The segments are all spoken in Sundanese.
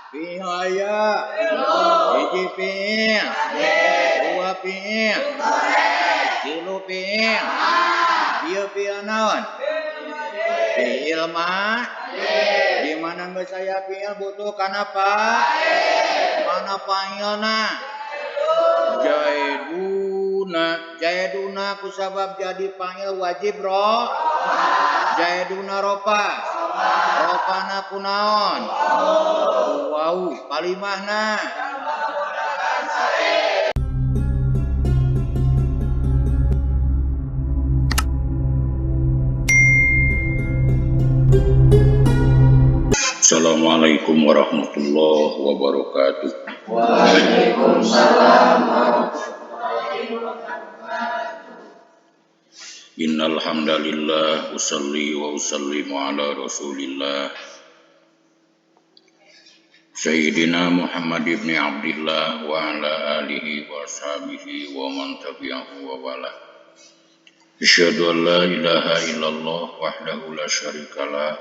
Fi'il aya hiji fi'il, dua fi'il, tilu fi'il. Ieu fi'il naon? Fi'il ma. Di mana geus aya fi'il butuh kana pa? Mana fa'ilna? Jaiduna. Jaiduna kusabab jadi fa'il wajib ro. Jaiduna ropa. Ropana kunaon? Wau. Palimahna. Assalamualaikum warahmatullahi wabarakatuh. Waalaikumsalam warahmatullahi wabarakatuh. Innal hamdalillah usalli wa usallimu ala Rasulillah Sayyidina Muhammad ibn Abdillah wa ala alihi wa ashabihi wa man tabi'ahu wa wala. Asyhadu an la ilaha illallah wahdahu la syarikalah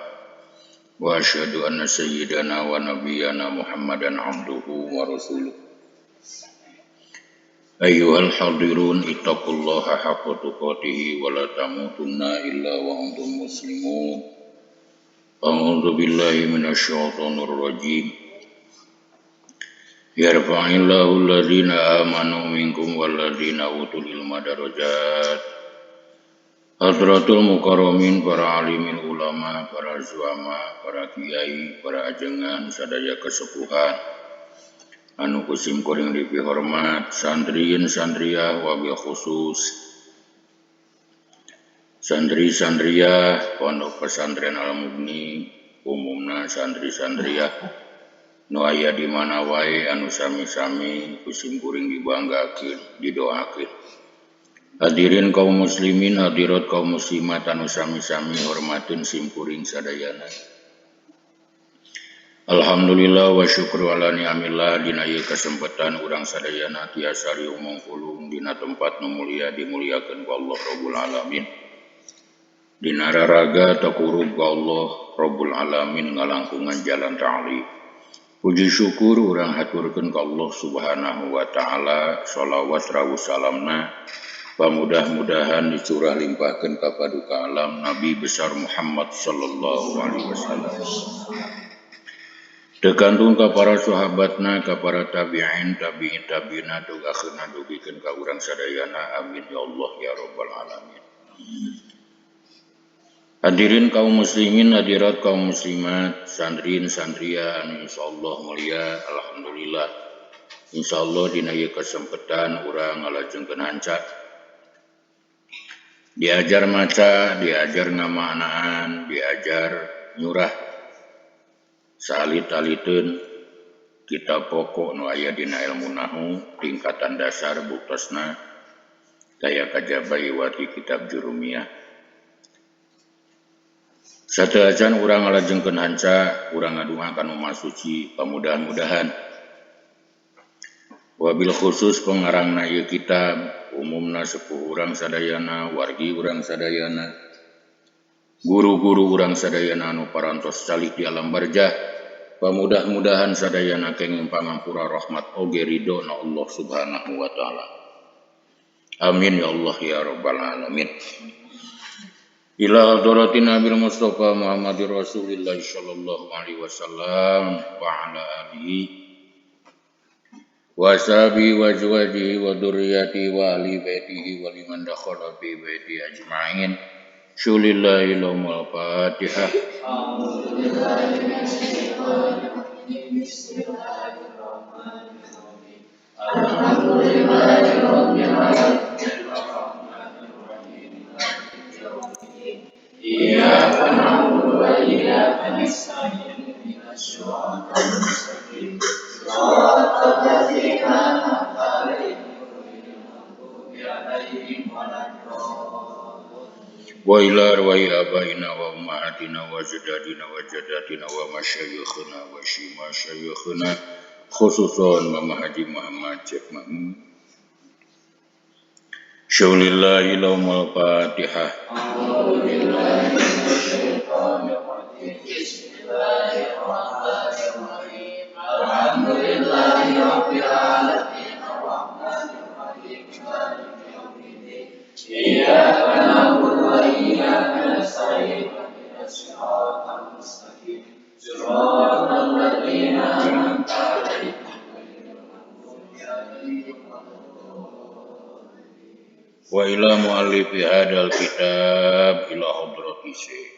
wa asyhadu anna sayyidana wa nabiyyana Muhammadan abduhu wa rasuluh. Ayyuhal hadirun ittaqullaha haqqa tuqatih wa la tamutunna illa wa antum muslimun. A'udzu billahi minasyaitonir rajim. Yarfa'illahu alladzina amanu minkum walladzina utul ilma darajat. Hadratul mukarramin, para alimin ulama, para zuama, para kiai, para ajengan sadaya kesepuhan anu kusim kuring dipihormat, santriin sandriah wabil khusus santri sandriah pondok pesantren Al-Mughni, umumna santri sandriah nu aya di mana wae anu sami-sami kusim kuring dibanggakeun, didoakeun. Hadirin kaum muslimin, hadirat kaum muslimat anu sami-sami hormateun sim kuring sadayana. Alhamdulillah wa syukru ala ni'amillah dina ieu kesempatan urang sadayana tiasa riumung pulung dina tempat nu mulia dimuliakeun ku Allah Rabbul Alamin. Dina raraga takurub ku Allah Rabbul Alamin ngalangkungan jalan ta'ali. Puji syukur urang haturkeun ka Allah Subhanahu wa taala, shalawat rawuh salamna pamudah-mudahan dicurah limpahkeun ka paduka alam Nabi besar Muhammad sallallahu alaihi wasallam. Tergantung ka para sahabatna, ka para tabi'in, tabi'in tabi'ina dugakeunna dugikeun ka urang sadayana. Amin ya Allah ya rabbal alamin. Hadirin kaum muslimin, hadirat kaum muslimat, santrin santria anu insyaallah mulia, alhamdulillah. Insyaallah dina ieu kesempatan urang ngalajengkeun hanca. Diajar maca, diajar ngamaknaan, diajar nyurah. Salit-aliteun kitab pokok nu aya dina ilmu nahwu tingkatan dasar buktosna daya kajaba iwati kitab Jurumiyah. Sateuacan urang ngalajengkeun hanca, urang ngadunga ka nu Maha Suci, pamudah-mudahan wabil khusus pengarangna ieu kitab, umumna sepuh urang sadayana, wargi urang sadayana, guru-guru urang sadayana anu parantos calik di alam barjah, pamudah-mudahan sadayana kenging pangampura rahmat oge ridho na Allah Subhanahu wa taala. Amin ya Allah ya rabbal alamin. Ila hadratin Nabi Mustafa Muhammadir Rasulillah sallallahu alaihi wasallam wa ala alihi wa sahbihi wa azwajihi wa dzurriyyatihi wa ahli baitihi wa liman dakhala fi baiti ajma'in. Syulillahi lahumul Fatihah. A'udzubillahi minasyaitonir rajim. Bismillahirrahmanirrahim. Alhamdulillahi rabbil alamin. Arrahmanirrahim. Maliki yaumiddin. Iyyaka na'budu wa iyyaka nasta'in. Ihdinas siratal mustaqim. Siratal ladzina an'amta 'alaihim ghairil maghdubi 'alaihim waladdallin. Wa ila arwahi abaina wa ummahatina wa ajdadina wa jaddatina wa masyayikhina wa masyayikhina khususan Mama Haji Muhammad Cek Makmum. Syulillahi lahumul Fatihah. A'udzu billahi minasyaitonir rajim. Bismillahirrahmanirrahim. An'amta 'alaihim wa ila muallifi hadzal kitab ila hadrati syekh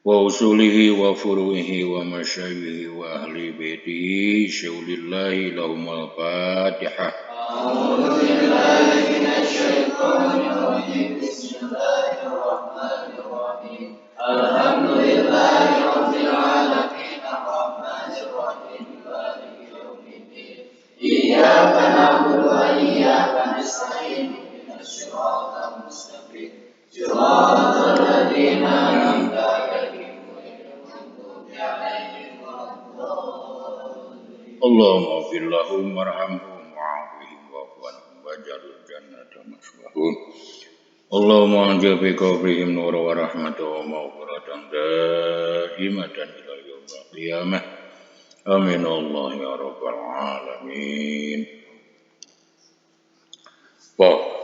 wa usulihi wa furu'ihi wa masyayikhi wa ahli baitihi syaulillahi lahumul fatihah. A'udzu billahi minasyaitonir rajim. Bismillahirrahmanirrahim. Alhamdulillahi rabbil alamin arrahmanir rahim maliki yaumiddin. Iyyaka na'budu wa iyyaka nasta'in. Ihdinas siratal mustaqim. Siratal ladzina an'amta 'alaihim ghairil maghdubi 'alaihim waladdallin. Allahumma ighfir lahum warhamhum wa'afihim wa'fu anhum waj'alil jannata maswahum. Allahumma anzil fi qabrihim nura wa rahmatan wa maghfiratan daimatan ila yaumil qiyamah. Amin Allah ya rabbal alamin. Wa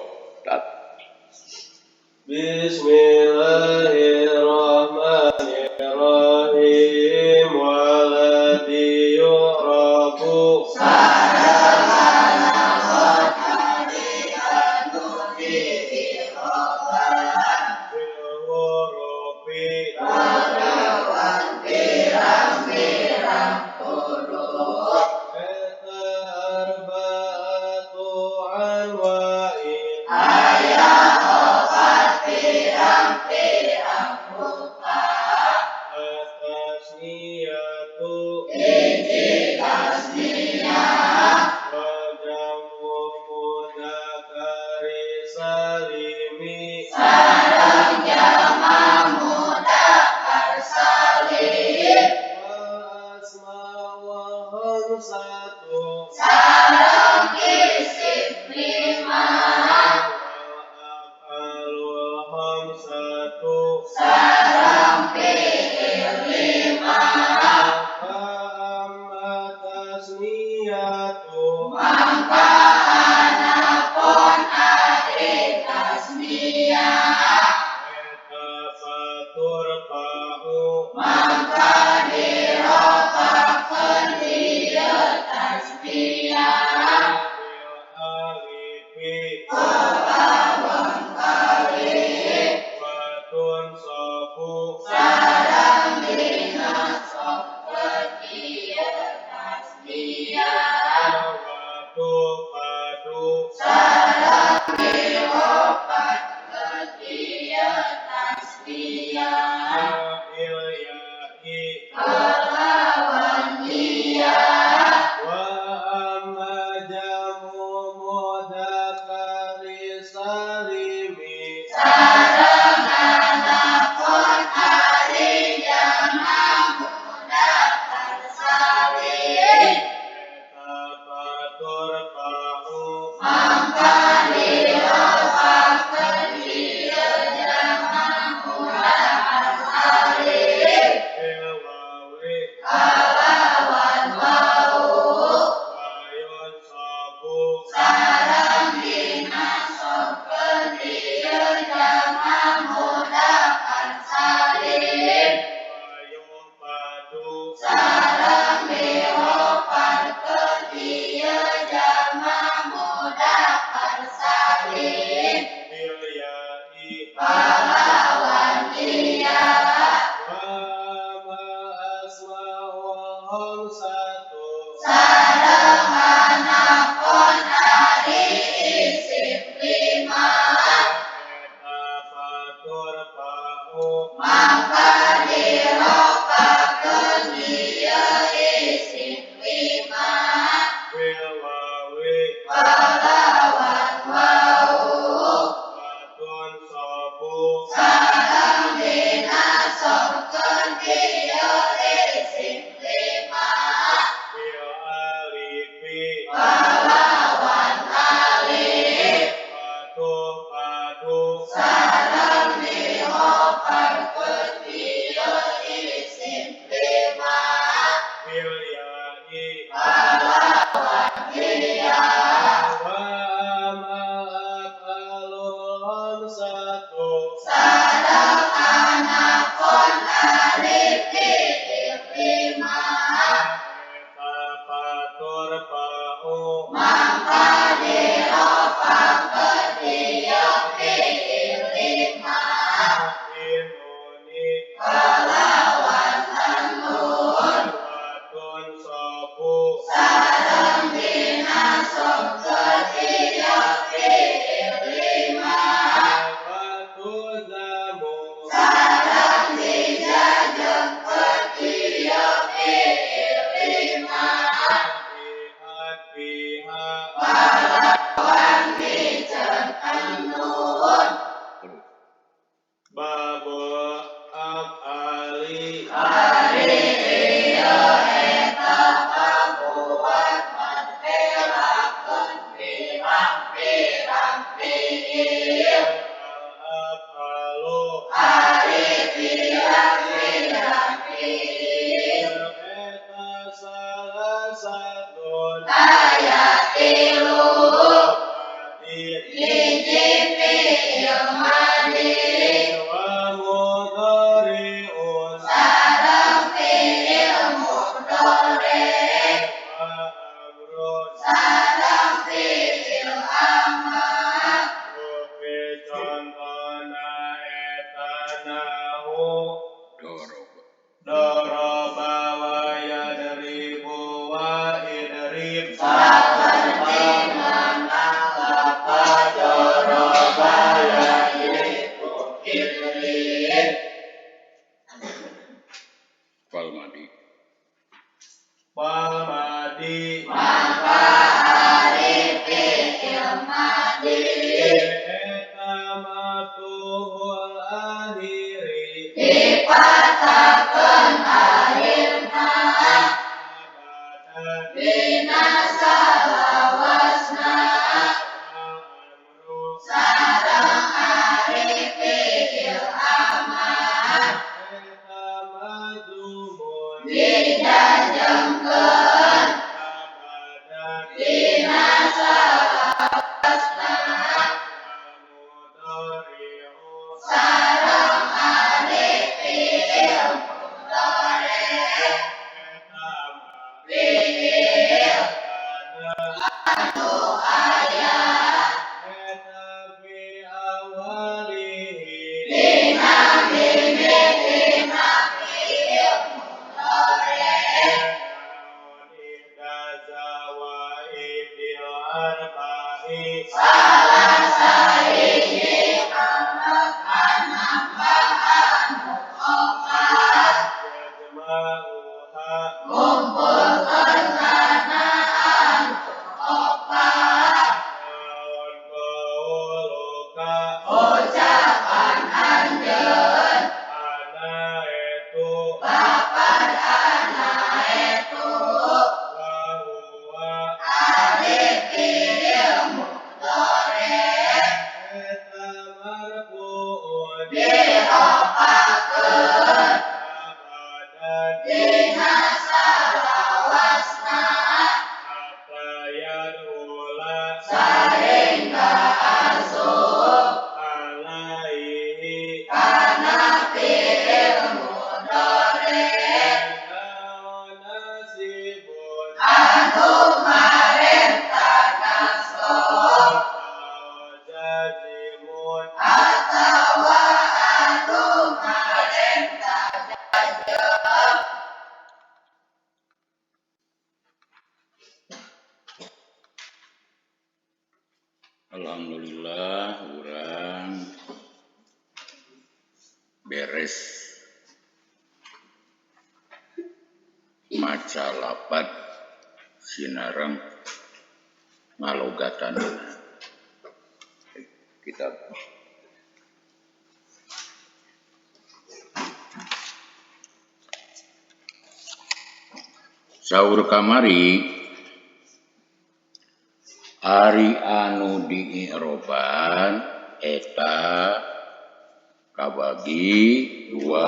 Bismillahirrahmanirrahim. Walladzi yu'rafu bil hurufi eta arba'atu anwa'in atasniyatu wal jam'u mudzakkari salimi wal asma'ul khamsatu wal af'alul khamsatu fa amma tasniyatu eta faturfa'u bil alifi wa tunsabu wa tufadu bil ya'i wa amma jam'u mudzakkari salimi eta faturfa'u bil wawi wa yunsabu wa yufadu bil ya'i wa ma asma'ul khamsatu eta faturfa'u bil wawi wa tunsabu bil alifi wa tufadu bil ya'i wa ma af'alul khamsatu Aya tilu hiji fi'il madi wa mudhari'un sareng fi'il mudhari wa amrun sareng fi'il amar. Upi contona eta nahu Doroba. Doroba wa yadribu wa idrib. Sapertina lapad doroba yadribu idrib. Fal madi. Fal madi Maka ari fi'il madi eta maftuhul akhiri dipatahkeun akhirna abadan dina salawasna wal amru sareng ari fi'il amar eta majzumun dijajengkeun abadan dina salawasna wal mudhari'u sareng ari fi'il mudhari eta fi'il kana anu aya eta fi awalihi dina mimitina fi'il mudhari naon ihda zawaidil arba'i salah sahiji anekan nambahan nu opat yajma'uha ngumpulkeun kana anu opat naon qauluka ucapan anjeun ana etu bapad ana etu wa huwa ari fi'il mudhari eta marfu'un diropakeun abadan dina salawasna hatta yadkhula sahingga asup alaihi kana fi'il mudhari naon nasibun anu marentah nasab atawa jazimun atawa anu marentah jazm. Alhamdulillah urang beres maca lapad sinareng ngalogatanana kitab. Saur kamari ari anu dii'roban eta kabagi dua,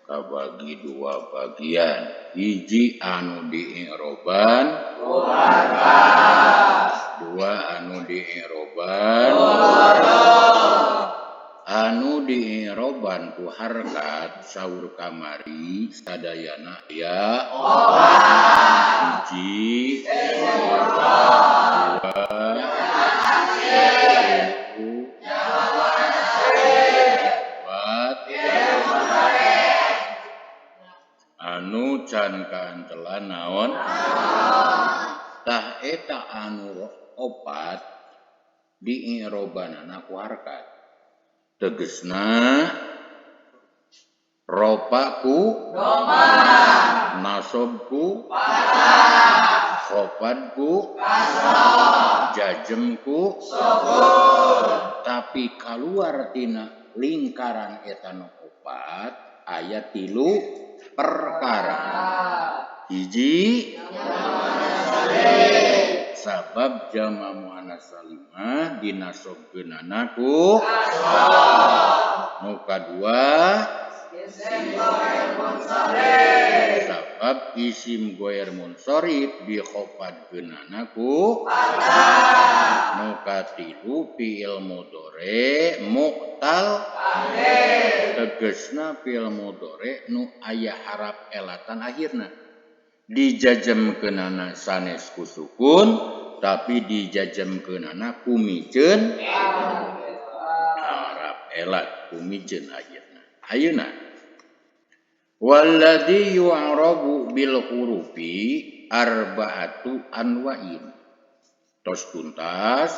kabagi dua bagian. Hiji anu dii'roban dua anu dii'roban anu dii'roban ku harkat saur kamari sadayana aya hiji dua tilu opat anu can kaantelan naon tah eta anu opat dii'robanana ku harkat tegesna ropaku nasobku khofanku jajemku tapi kaluar tina lingkaran eta nu opat aya tilu perkara. Hiji sabab jama muannas salimah dinasobkeunana ku nu kadua sabab Kusabab isim goer munsharif dikhopadkeunana ku nu katilu fi'il mudhari mu'tal tegesna fi'il mudhari nu aya harap elatan akhirna dijajemkeunana sanes ku sukun tapi dijajemkeunana ku miceun harap elat ku miceun akhirna. Ayeuna walladzi yu'rabu bil hurufi arba'atu anwa'in. Tos tuntas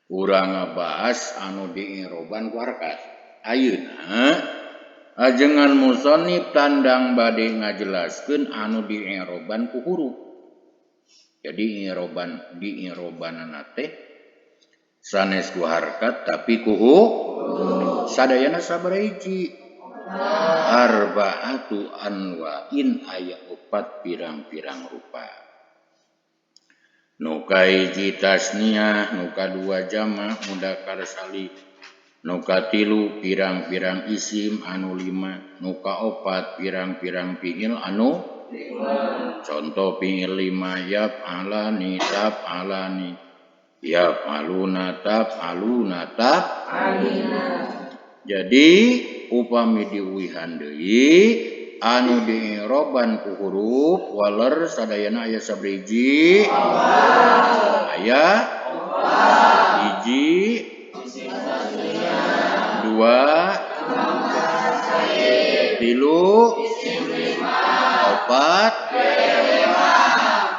urang ngabahas anu diiroban ku harkat. Ayeuna ajengan musannif tandang bade ngajelaskeun anu diiroban ku huruf. Jadi iroban diirobanana teh sanes ku harkat tapi ku huruf. Sadayana sabaraha hiji? Arba'atu anwa'in aya opat pirang-pirang rupa. Nu kahiji tasniah, nu kadua jama mudzakkar salim, nu katilu pirang-pirang isim anu lima, nu kaopat pirang-pirang fi'il anu lima. Contoh fi'il lima yaf alani taf alani yaf aluna taf aluna taf alina. Jadi upami diuwihan deui anu diiroban ku huruf waler sadayana aya sabaraha hiji? Aya hiji, dua, tilu, opat.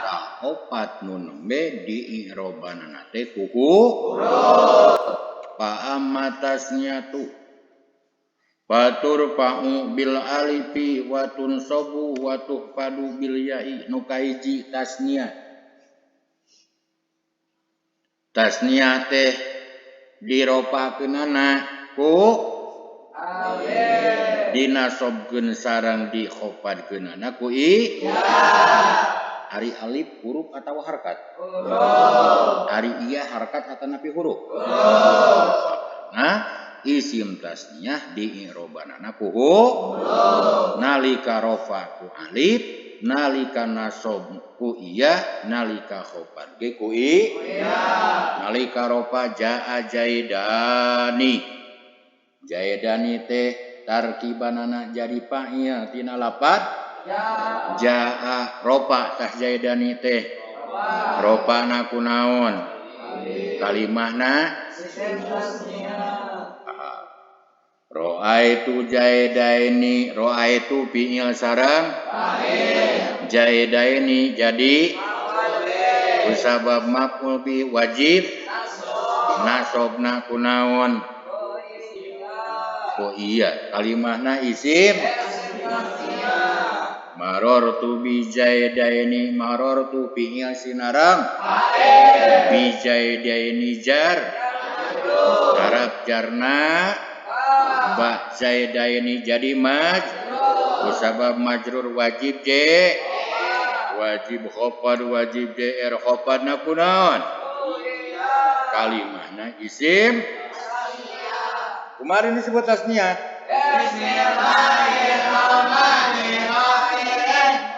Tah opat nu nembe diirobanana teh ku huruf. Pa'amatasnya tu faturfa'u bil alifi wa tunsabu wa tuhfadu bil ya'i. Nu kahiji tasniah. Tasniah teh diropakeunana ku alif, dinasobkeun sareng dikhopadkeunana ku i ya. Ari alif huruf atawa harkat? Huruf. Ari iya harkat atanapi huruf? Huruf. Nah, isim tasniah diirobanana ku huruf. Nalika rofa ku alif, nalika nasob ku iya, nalika khofad ge ku i iya. Nalika rofa jaa jaidani. Jaidani teh tarkibanana jadi fa'il tina lapad jaa rofa tah jaidani teh. Rofana kunaon? Kalimahna ro'aitu jaidaini, ro'aitu fi'il sareng fa'il, jaidaini jadi kusabab maf'ul bi wajib nasobna kunaon? Ku iya. Kalimahna isim marortu bi jaidaini, marortu fi'il sinareng fa'il, bi jaidaini jar harap jarna ba zaidaini jadi maj kusabab majrur wajib j wajib khofad wajib jr khofadna kunaon? Kalimahna isim kemarin disebut tasniah. Bismillahirrahmanirrahim.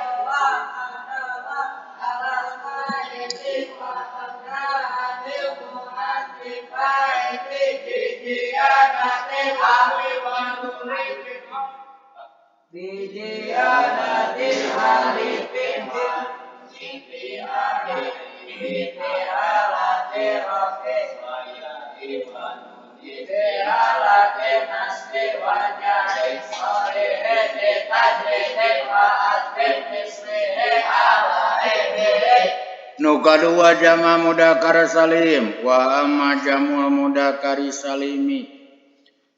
Nu kadua jama mudzakkar salim wa amma jamul mudzakkari salimi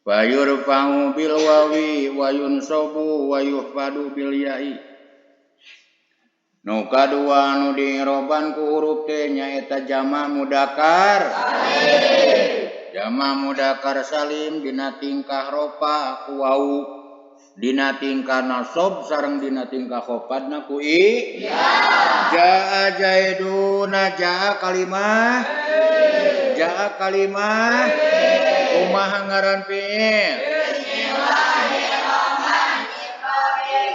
fayurfa'u bil wawi wa yunsabu wa yuhfadu bil ya'i. Nu kadua anu diiroban ku huruf teh nyaeta jama mudzakkar salim. Jama mudzakkar salim dina tingkah rofa ku wau, dina tingkah nasab sareng dina tingkah khofadna ku i ya. Jaa jaiduna, jaa kalimah, jaa kalimah, kumaha ngaran fi'il? Bismillahirrahmanirrahim.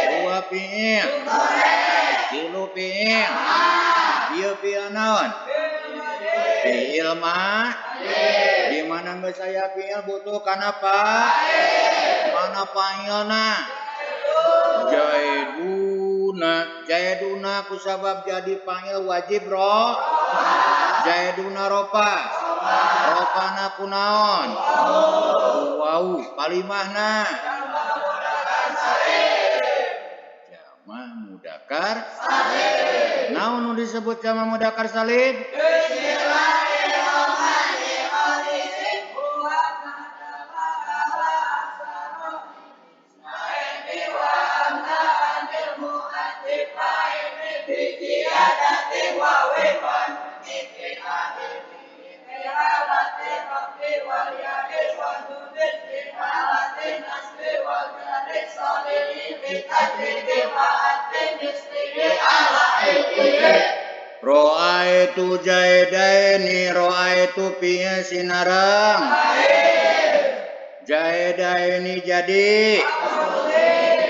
Dua fi'il. Tilu fi'il. Ieu fi'il naon? Fi'il ma. Di mana geus aya fi'il butuh kana pa? Mana fa'ilna? Jaiduna. Jaiduna kusabab jadi fa'il wajib ro. Jaiduna ropa. Ropana kunaon? Wau kalimahna. Jama mudakar salim. Naon nu disebut jama mudakar salim? Ro'aitu jaidaini ro'aitu piye sinarang. Jaidaini jadi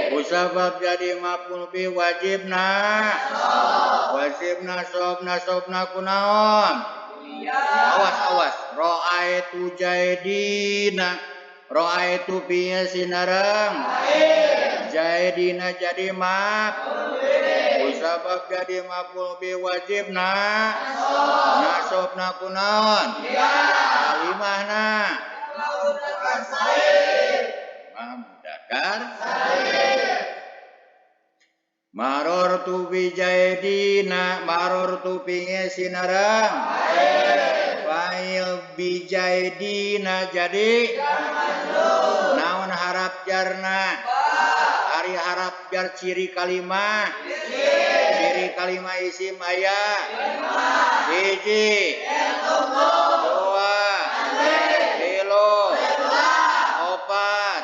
kusabab jadi maf'ul bi wajibna. Wajibna sobna sobna kunaon? Awas awas ro'aitu jaidina ro'aitu piye sinarang. Jaidina jadi maf'ul kusabab jadi maf'ul bi wajibna. Nasabna kunaon? Kalimahna mudakar salim. Marortu bi jaidina marortu piye sinarang. Fa'il bi jaidina jadi naon harap jarna? Ari harap jar ciri kalimah. Ciri kalimah isim aya hiji, dua, tilu, opat,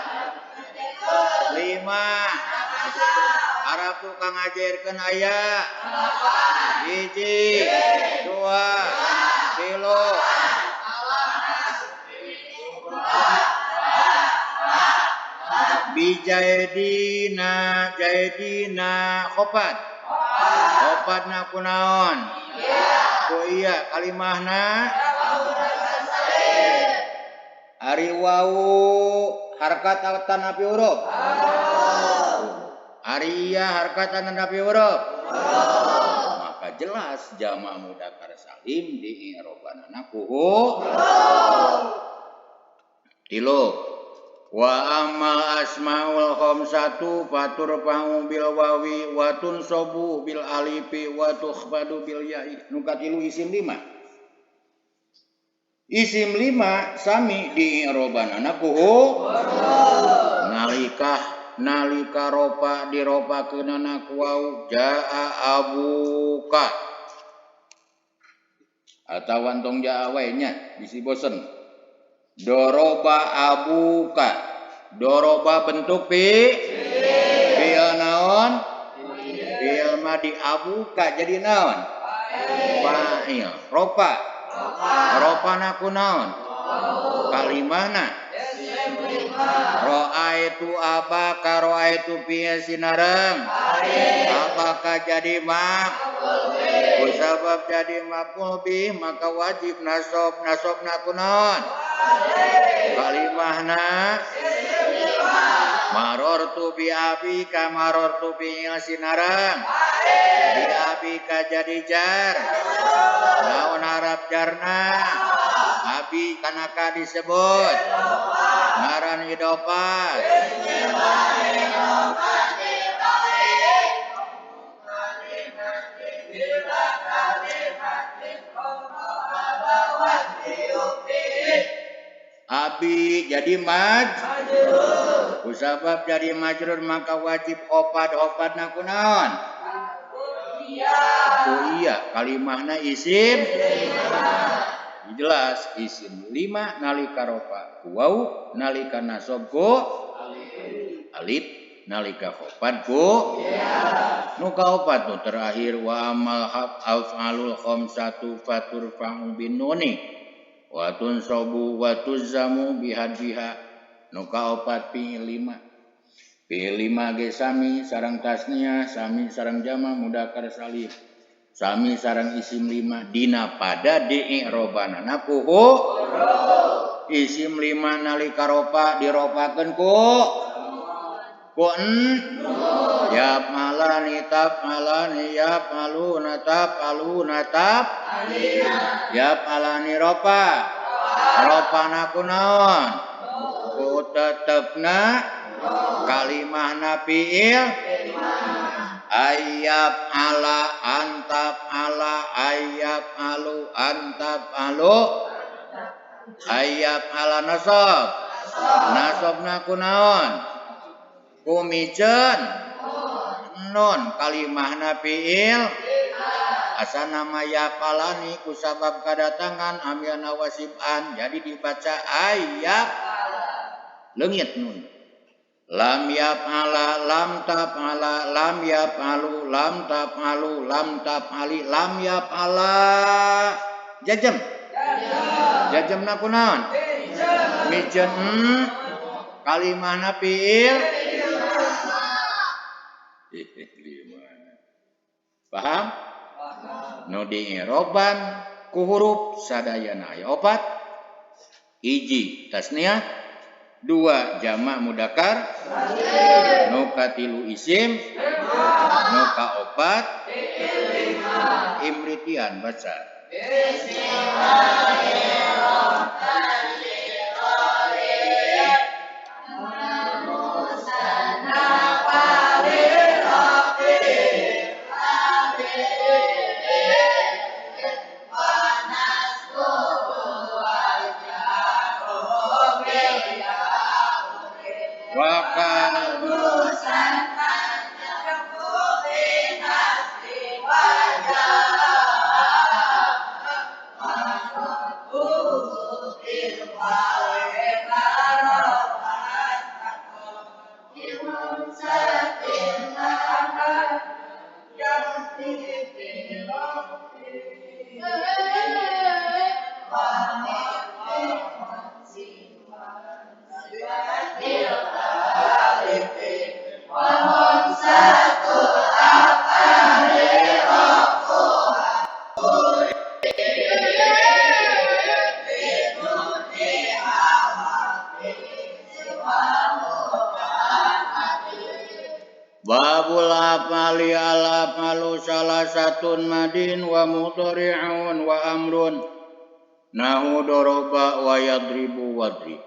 lima. Arab tukang ngajarkeun aya hiji, dua, tilu. Bijaidina jaidina khopat. Khopatna kunaon? Ku iya kalimahna ari wau harkat atanapi huruf? Ari iya harkat atanapi huruf? Maka jelas jama mudakar salim di i'robanana kuhu tilu. Wa amal asmaul khamsatu faturfa'u bil wawi wa tunsabu bil alifi wa tukhfadu bil ya'i. Nu katilu isim lima. Isim lima sami di i'robanana kuhu nalika nalika ropa diropakeunana ku wau jaa abuka atawa tong jaa wae nya bisi bosen. Doroba abuka. Doroba bentuk fi fi'il naon? Fi'il madi abuka jadi naon? Fa'il. Ropa. Ropana ku naon? Kalimahna Ra'aitu abaka ra'aitu piye sinareng. Abaka jadi mak. Kusabab jadi maf'ul bih maka wajib nasab nasabna ku naon? Kalimahna marortu bi abika marortu bi sinareng. Bi abika jadi jar. Naon harap jarna? Abi kanaka disebut ngaran idofat. Abi jadi maj. Kusabab jadi majrur maka wajib khofad khofadna kunaon? Ku iya kalimahna isim. Jelas isim lima nalika rofa ku wau nalika nasab ku alif nalika khofad ku nu kaopat nu terakhir wa amal af'alul khamsatu faturfa'u bin nuni wa tunsabu wa tuzamu bihadbiha. Nu kaopat fi'il lima. Fi'il lima ge sami sareng tasniah, sami sareng jama mudzakkar salim, sami sareng isim lima dina pada di'robanana ku huruf. Isim lima nalika rofa dirofakeun ku en yap malani tap malani yap aluna tap aluna tap yap alani rofa rofana ku naon ku tetepna kalimahna fi'il ayap ala antap ala ayap alu antap alu ayap ala nasab nasabna ku naon kumiceun nun kalimahna fi'il asa nama yapalani kusabab kadatangan amyana wasiban jadi dibaca ayap leungit nun lam yap ala lam tap ala lam yap alu lam tap alu lam tap ali lam yap ala jajem jajemna kunaon miceun kalimahna fi'il. Paham? Nu diiroban ku huruf sadayana aya opat. Hiji tasniah, dua jamak mudzakkar, nu katilu isim, nu kaopat imritian baca. Bismillahirrahmanirrahim. Babul afali al afalu salasatun madin wa mudhari'un wa amrun nahu doroba wa yadribu wadrib.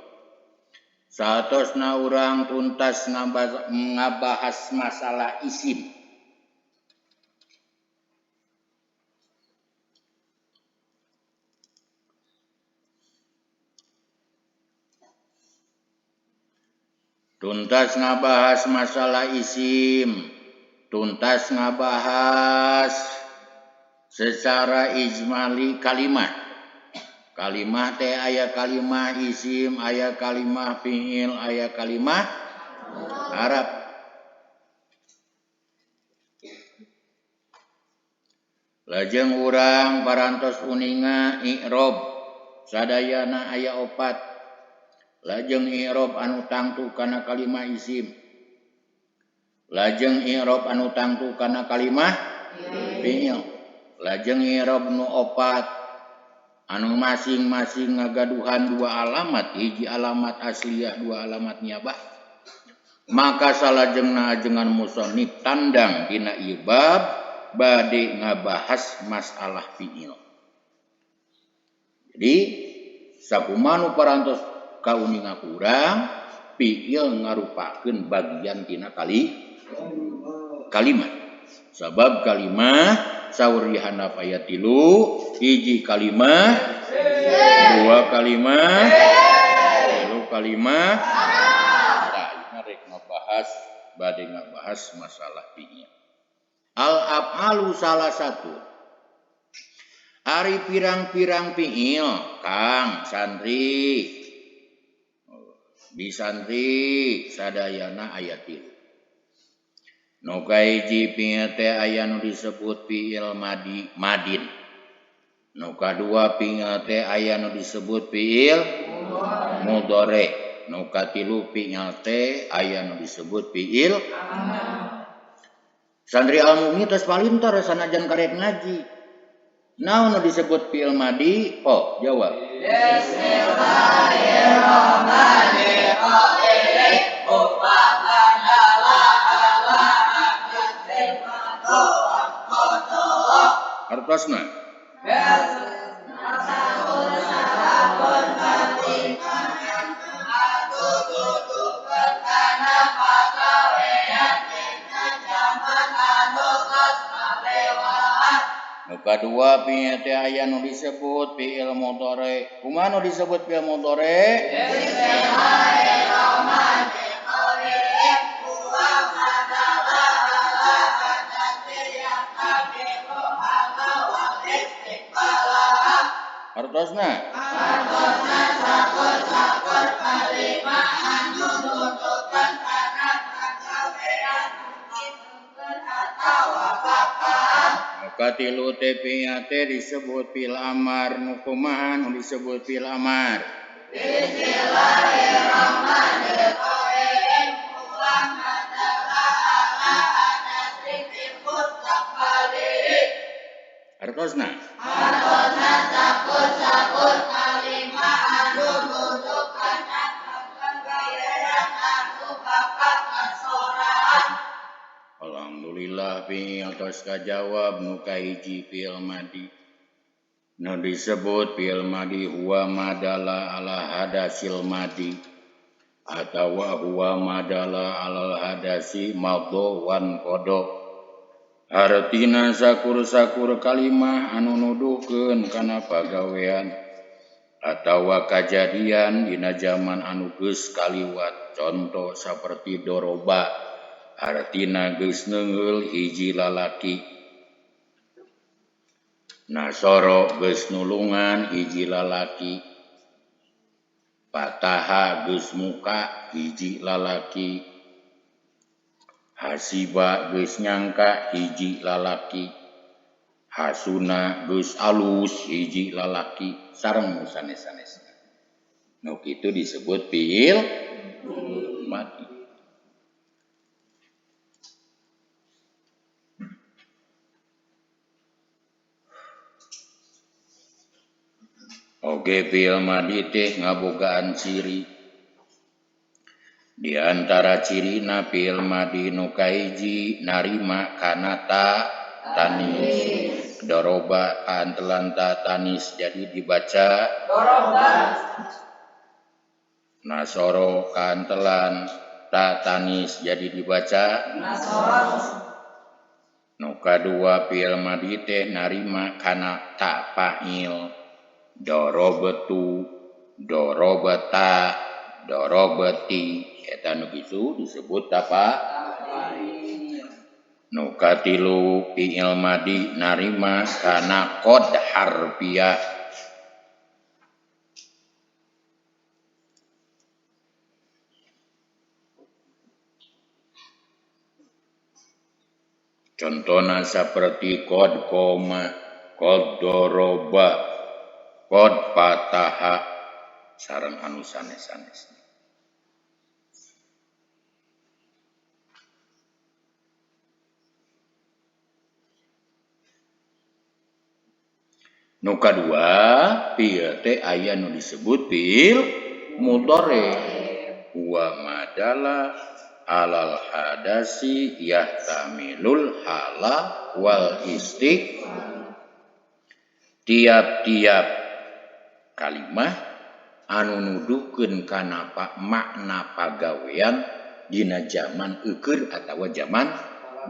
Saatosna urang tuntas ngabahas masalah isim. Tuntas ngabahas masalah isim, tuntas ngabahas secara ijmali kalimah. Kalimah teh aya kalimah isim, aya kalimah fi'il, aya kalimah Arab. Lajeng urang parantos uninga i'rob sadayana aya opat. Lajeng i'rob anu tangtu kana kalimah isim. Lajeng i'rob anu tangtu kana kalimah fi'il. Lajeng i'rob nu opat anu masing-masing ngagaduhan dua alamat, hiji alamat asliyah, dua alamat niabah. Maka salajengna ajengan musannif tandang dina ieu bab bade ngabahas masalah fi'il. Jadi sakumaha nu parantos kauninga kurang, fi'il ngarupakeun bagian tina kalimat. Sabab kalimah saur di handap ayat 3, hiji kalimah, dua kalimah, tilu kalimah. Tah ieu rek ngabahas bade ngabahas masalah fi'il. Al af'alu salah satu. Ari pirang-pirang fi'il Kang santri di santri sadayana aya 3. Nu kahiji fi'il teh aya nu disebut fi'il madi madin. Nu kadua fi'il teh aya nu disebut fi'il mudhari. Nu katilu fi'il teh aya nu disebut fi'il amar. Santri Al-Mughni tos palintar sanajan karek ngaji. Naon nu disebut fi'il madi? Oh, jawab. Bismillahirrahmanirrahim. Artosna. Nu kadua fi'il teh aya nu disebut fi'il mudhari. Kumaha nu disebut fi'il mudhari? Bismillahirrahmanirrahim. Artosna. Artosna sakur-sakur kalima anu nutukeun kana pagawean mungkin atawa bakal. Nu katilu teh fi'il teh disebut fi'il amar. Nu kumaha nu disebut fi'il amar? Bismillahirrahmanirrahim. Huwa madalla ala hadasi fil mustaqbali. Artosna. Artosna sakur-sakur kalima anu nutukeun kana pagawean anu bakal kasorah. Alhamdulillah fi'il tos kajawab nu kahiji fi'il madi. Nu disebut fi'il madi huwa madalla ala hadasil madi atawa huwa madalla alal hadasi madho wan qada. Artina sakur-sakur kalimah anu nuduhkeun kana pagawean atawa kajadian dina jaman anu geus kaliwat. Conto saperti doroba artina geus neungeul hiji lalaki. Nasoro geus nulungan hiji lalaki. Pataha geus muka hiji lalaki. Hasiba geus nyangka hiji lalaki. Hasuna geus alus hiji lalaki sareng nu sanes-sanesna. Nu kitu disebut fi'il madi. Oge fi'il madi teh ngabogaan ciri. Di antara cirina fi'il madi nu kahiji narima kana ta tanis. Doroba kaantelan ta tanis jadi dibaca doroba. Nasoro kaantelan ta tanis jadi dibaca nasoro. Nu kadua fi'il madi teh narima kana ta fa'il. Dorobetu, dorobeta, dorobeti eta nu kitu disebut apa? Nu katilu fi'il madi narima kana qad harfiah. Contona saperti qad qoma, qad doroba, qad pataha sareng anu sanes-sanesna. Nu kadua fi'il teh aya nu disebut fi'il mudhari. Wa madalla alal hadasi yahtamilul hala wal istiq. Tiap-tiap kalimah anu nuduhkeun kana makna pagawean dina zaman eukeun atawa zaman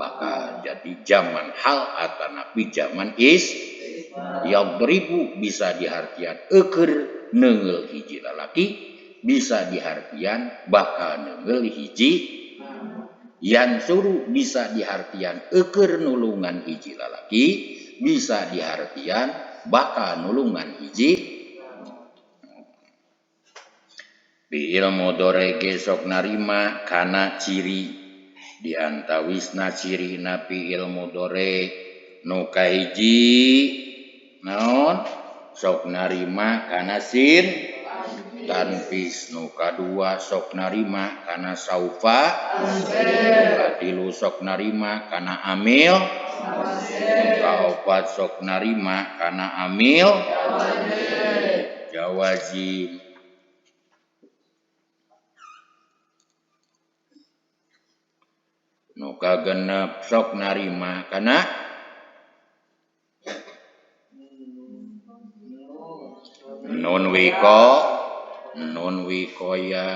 bakal. Jadi zaman hal atanapi zaman is. Yadribu bisa dihartian eukeun neungeul hiji lalaki, bisa dihartian bakal neungeul hiji. Yansuru bisa dihartian eukeun nulungan hiji lalaki, bisa dihartian bakal nulungan hiji. Fi'il mudhari ge sok narima kana ciri. Di antawisna cirina fi'il mudhari nu kahiji naon sok narima kana sin. Tanfis. Nu kadua sok narima kana saufa. Nu katilu sok narima kana amil. Nu kaopat sok narima kana amil jawazim. Nu kagenep sok narima kana nun wiko nun wikoya.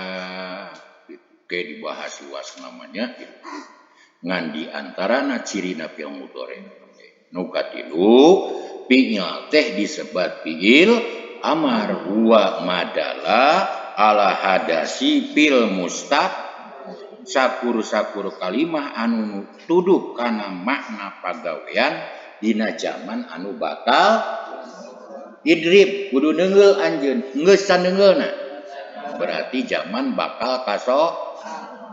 Oke, dibahas luas namanya gitu. Ngan di antarana cirina fi'il mudhari. Nu katilu fi'il teh disebat fi'il amar huwa madala ala hadasi fil mustaq sakur-sakur kalimah anu tuduh kana makna pagawean dina zaman anu bakal idrib kudu neungeul anjeun geus saneungeulna berarti zaman bakal kaso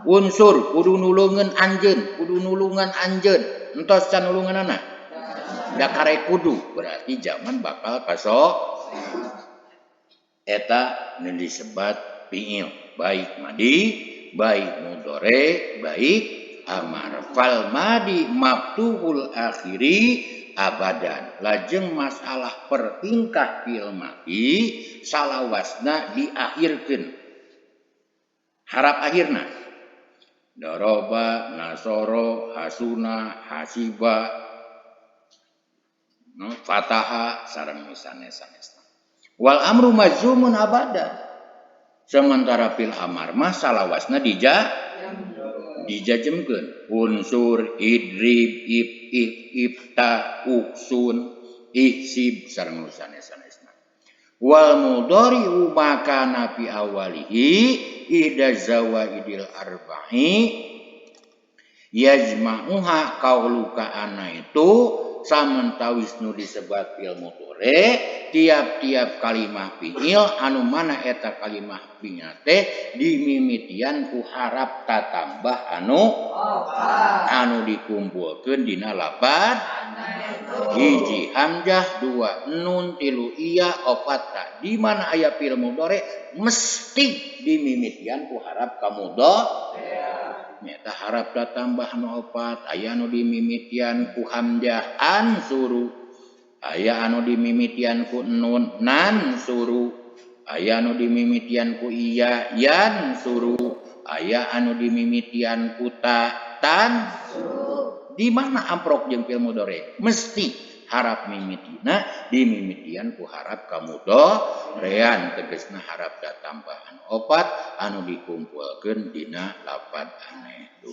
unsur kudu nulungeun anjeun kudu nulungan anjeun entos can nulunganana da kare kudu berarti zaman bakal kaso eta nu disebat fi'il baik madi baik mudhari baik amar. Fal madi maftuhul akhiri abadan. Lajeng masalah pertingkah fi'il madi salawasna diakhirkeun harap akhirna daroba nasoro hasuna hasiba no, fataha sareng sanes-sanesna. Wal amru majzumun abadan. Sementara fil amar mah salawasna dijajemkeun unsur idrib ib ib ibta uksun ihsib sareng sanes-sanesna. Wal mudhari'u maka fi awalihi ihda zawaidil arba'i yajma'uha qauluka ana itu samentawis nu disebat fil mudhari tiap-tiap kalimah fi'il anu mana eta kalimah fi'il teh dimimitian ku harap tatambah anu anu dikumpulkeun dina lapad hiji hamzah dua nun tilu iya opat ta. Di mana aya fi'il mudhari mesti dimimitian ku harap kamudhari nyata harap tatambah nu opat aya nu dimimitian ku hamzah ansuru aya anu dimimitian ku nun nan suru aya anu dimimitian ku iya yan suru aya anu dimimitian ku ta tan suru. Di mana amprok jeung fi'il mudhari mesti harap mimitina dimimitian ku harap kamudhorean tegasna harap tambahan opat anu dikumpulkeun dina lapad aneh tu.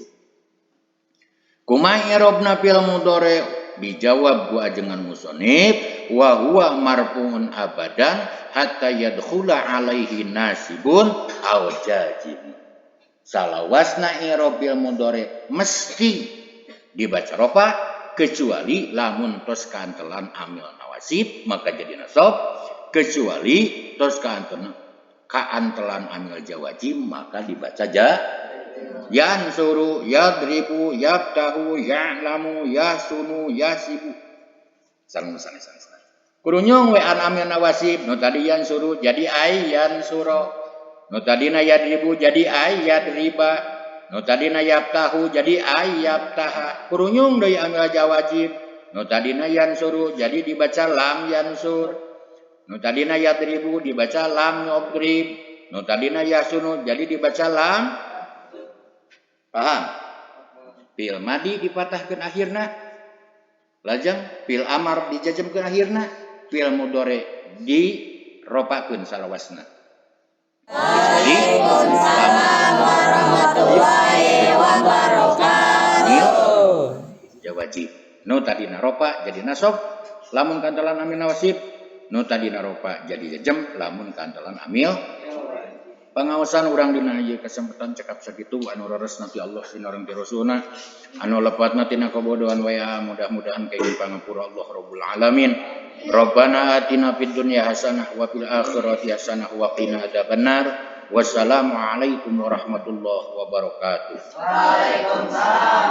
Kumaha i'rabna fi'il mudhari dijawab ku ajengan musonib wa huwa marfuun abadan hatta yadkhula alaihi nasibun aw jazim. Salawasna i'rab fi'il mudhari mesti dibaca rofa kecuali lamun tos kaantelan amil nawasib maka jadi nasab, kecuali tos kaantelan amil jawajim maka dibaca ja yansuru yadribu yabtahu ya'lamu yasunu yasibu sareng sanes-sanes. Kurunyung we an amil nawasib nu tadi yansuru jadi ay yansuro, nu tadina yadribu jadi ay yadriba, nu tadina yabtahu jadi ay yabtaha. Kurunyung deui amil jawajib nu tadina yansuru jadi dibaca lam yansur, nu tadina yadribu dibaca lam yadrib, nu tadina yasunu jadi dibaca lam. Paham? Fi'il madi dipatahkeun akhirna, lajeng fi'il amar dijajemkeun akhirna, fi'il mudhari diropakeun salawasna. Waalaikumsalam warahmatullahi wabarakatuh. Jawajib. Nu tadina ropa jadi nasab lamun kantelan amil nawasib, nu tadina ropa jadi jajem lamun kantelan amil. Pangaosan urang dina ieu kesempatan cekap sakitu anu reres nanti Allah sinareng ti Rasulna anu lepatna tina kabodohan waya mudah-mudahan kayak pangapura Allah Rabbul Alamin. Rabbana atina fid dunya hasanah wa fil akhirati hasanah wa qina adzabannar. Wassalamualaikum warahmatullahi wabarakatuh. Waalaikumsalam.